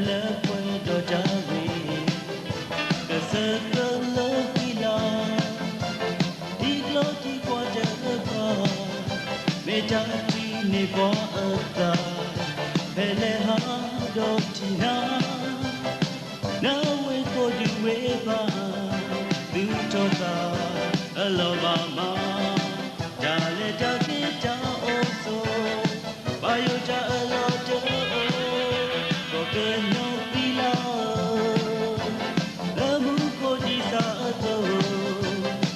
လၢပှဲၤဒီးတၢ်ဂ့ၤ, ကစၢၢ်သၢလၢဃံလၤ, ထံကျိထံကွၢ်တကပၤ, မ့ၢ်တၢ်ထံၣ်န့ၢ်ပှၤအသး, ဖဲလဲၣ်ဟးဒီးထံၣ်နၤ, နဝ့ၢ်ကိးဒံဝ့ၢ်ဘါ, သုးထီၣ်သးအလီၢ်မၤမၤ, တၢ်လဲၤတၢ်က့ၤတၢ်အိၣ်ဆိး, ဘၣ်ယိၣ်တၢ်အလီၢ်တအိၣ်, ကီၢ်ကညီဖံလၤဧၢ, လၢမူခိၣ်ဒံးစၢ်အသိး,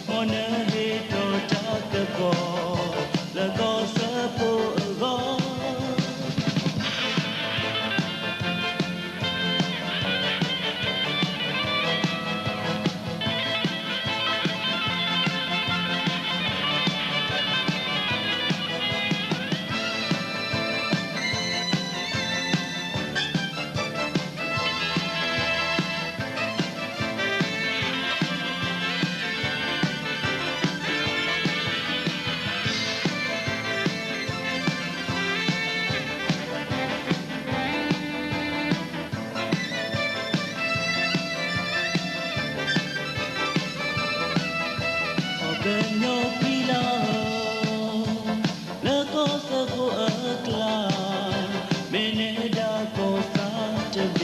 မ်နဟ့ၣ်ထီၣ်တၢ်ကပီၤ, လၢကီၢ်စၢဖှိၣ်အဂီၢ်. ကီၢ်ကညီဖံလၤဧၢ, လၢကီၢ်စၢဖှိၣ်အကျါ, မ့ၢ်နဲဒၣ်ကီၢ်စၢတဘ့ၣ်